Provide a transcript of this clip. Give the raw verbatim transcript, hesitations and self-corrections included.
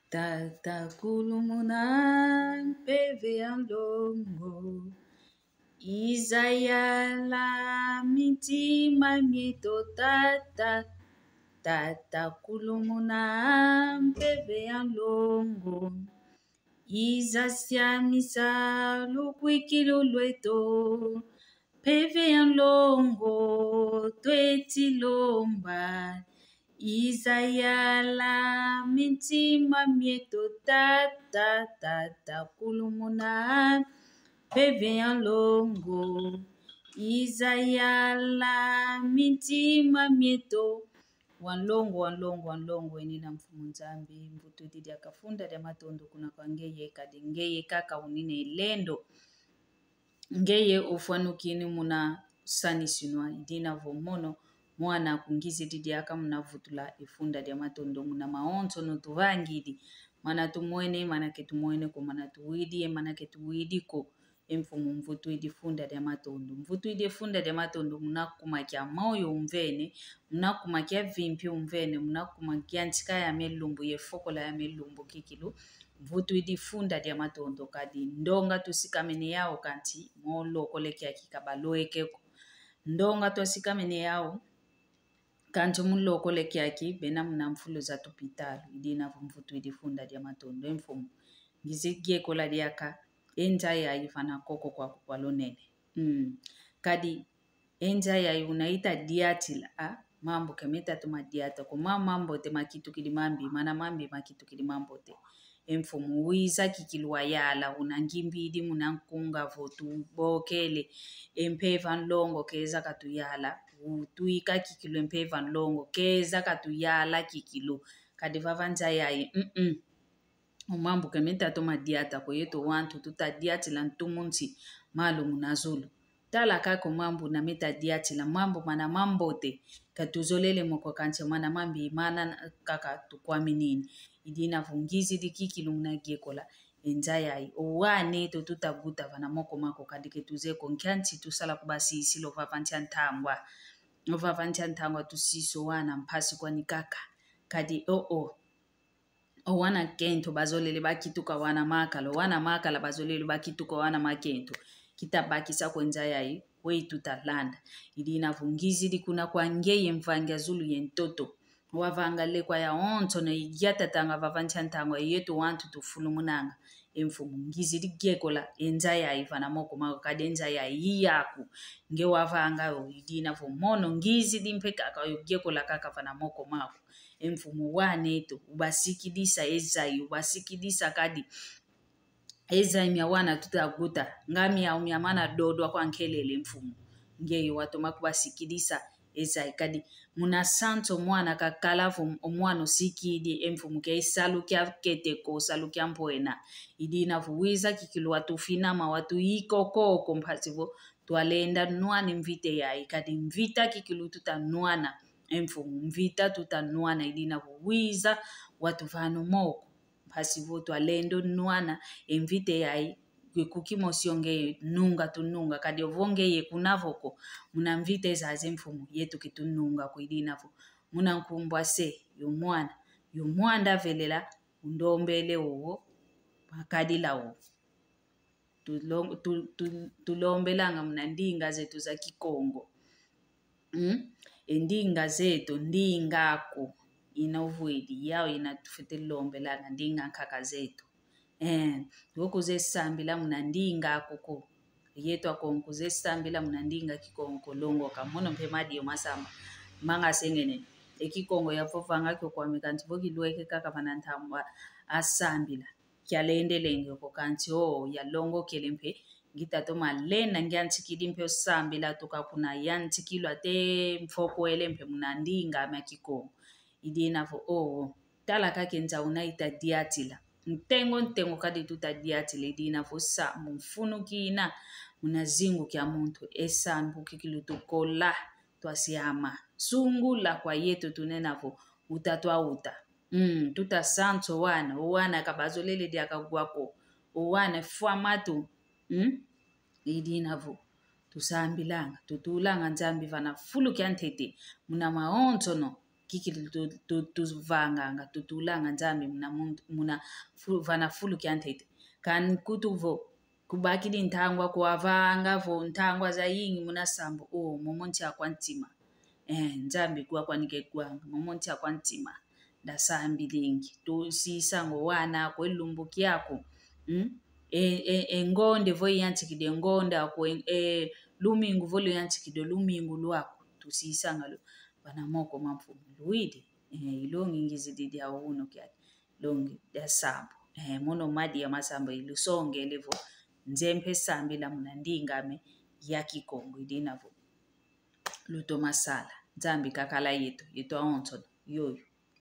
Tata kulumuna mpeve ya nlongo, iza yala mintima mieto tata. Tata kulumuna mpeve ya nlongo, iza siamisa lukwikilu lweto. Mpeve ya nlongo tweti lomba, iza yala mintima mieto tata. Tata kulumuna mpeve ya nlongo, iza yala mintima mieto. Wa nlongo, wa nlongo, wa nlongo, enina Mfumu Nzambi, mvutu idi diaka funda dia matondo kuna kwa ngeye, kadi ngeye kaka unina e lendo. Ngeye ofwanukini muna sani sinwa, idina vo mono mwana aku ngizidi diaka muna vutula e funda dia matondo muna mawonsono tuvangidi. Mana tumwene, mana ke tumwene ko, mana tuwidi, e mana ke tuwidi ko. E Mfumu, mvutu idi funda dia matondo. Mvutu idi funda dia matondo muna kuma kia moyo umvene, muna kuma kia vimpi umvene, muna kuma kia ntika ya melumbu, ye fokola ya melumbu kikilu. Mvutu idi funda dia matondo, kadi ndonga tusikamene yau kanti mo lokole kiaki ka balweke ko. Ndonga tusikamene yau kanti mu lokole kiaki bena muna mfulu za tupitalu, idina vo mvutu idi funda dia matondo. E Mfumu, ngizi giekola diaka e nza yayi vana koko kwaku kwa lunene. Mm. Kadi e nza yayi una ita diatila, a, mambu ke meta toma diata ko, ma mambote makitukidi mambi, mana mambi makitukidi mambote. E Mfumu, wiza kikilu wayala, una ngimbidi muna nkunga vo tubokele e mpeve a nlongo keza katuyala, utwika kikilu e mpeve a nlongo keza katuyala kikilu. Kadi vava nza yayi, mm-mm. O mambu ke meta toma diata ko, yeto wantu tuta diatila ntu munsi, malu muna zulu. Tala kaka o mambu una meta diatila, mambu mana mambote, ka tuzolele mo ko kanti mana mambi, mana kaka tukwaminini. Idina vo ngizidi kikilu muna giekola e nza yayi. O wana eto tuta guta vana moko mako, kadi ke tuzeye ko nkia nti tusala kubasisila o vava ntia ntangwa. O vava ntia ntangwa tusisa o wana mpasi kwani kaka. Kadi o, o. O wana kento bazolele bakituka wana makala, o wana makala bazolele bakituka wana makento. Kita bakisa ko e nza yayi, weyi tuta landa. Idina vo ngizidi kuna kwa ngeye mvangi a zulu ye ntoto. Wavanga lekwa yawonsono igiatatanga vava ntia ntangwa yeto wantu tufulumunanga. E Mfumu, ngizidi giekola e nza yayi vana moko mako, kadi e nza yayi i yaku. Nge wavanga yo, idina vo mono ngizidi mpe kaka yo giekola kaka vana moko mako. E Mfumu, wana eto ubasikidisa e zayi, ubasikidisa kadi e zayi mia wana tuta guta, nga miau mia mana dodwa kwa nkelele, Mfumu. Ngeye watoma kubasikidisa e zayi, kadi muna santu o mwana kakala vo o mwana osikidi, e Mfumu, ke salu kia kete ko, salu kia mpwena. Idina vo wiza kikilu watufinama, watuyikokoko mpasi vo twalenda nwana e mvita yayi, kadi mvita kikilu tuta nwana. E Mfumu, mvita tuta nwana, idina vo wiza watuvana o moko. Mpasi vo twalenda nwana e mvita yayi, kwe kuki mosi o ngeye nunga tununga, kadi ovo ngeye kuna vo ko, muna mvita zazi, Mfumu, yeto ke tununga ko. Idina vo muna nkumbu a Se, yo Mwana, yo Mwanda Velela, undombele ovo makadila ovo. Tulong-, tu-, tu-, tulombelanga muna ndinga zeto za Kikongo. Mm? E ndinga zeto, ndinga aku ina uvwidi, yau ina tufwete lombelanga, ndinga nkaka zeto. Eh, wo kuzeye sambila muna ndinga aku ko. Yeto Akongo kuzeye sambila muna ndinga Kikongo ko, longoka. Mono mpe madio masamba. Manga sengene. E Kikongo yavovanga kio kwame kanti vo kilweke kaka vana ntambwa a sambila. Kialendelenge ko kanti o yalongokele mpe, ngita toma lenda ngiantikidi mpe o sambila tuka kuna yantikilwa te mfokwele mpe muna ndinga mia Kikongo. Idina vo o, tala kaka e nza una ita diatila. Ntengo, ntengo kadi tuta diatila, idina vo sambu mfunu kina muna zingu kia muntu, e sambu kikilu tukola, twasiama. Sungula kwa yeto tunena vo, uta twauta. Mm, tuta santu o wana, o wana ka bazolele diaka wa ko. O wana fwa matu. Mm? Idina vo tusambilanga, tutulanga Nzambi vana fulu kia ntete, muna mawonsono Kiki tu-, tu-, tuvanganga, tutulanga Nzambi muna muntu, muna fu-, vana fulu kia ntete. Kani kutu vo, kubakidi ntangwa kwavanga vo ntangwa zayingi muna sambu, o, momo ntia kwa ntima. Eh, Nzambi kwa kwanike kwanga, momo ntia kwa ntima. Ndasambilingi, tusisanga o wana akwe lumbu kiaku. Mm? E, e, e ngonde vo yantikide ngonde aku, e, e lumingu vo luyantikide lumingu lwaku. Tusisanga lu, vana moko ma Mfumu luwidi. Eh, ilongi ngizidi dia unu kiaki. Longi dia sambu. Eh, mono madi ya masambu ilusongele vo. Nze mpe sambila muna ndinga ame ya Kikongo idina vo. Lutoma sala. Nzambi kakala yeto, yeto awonsono. Yoyo.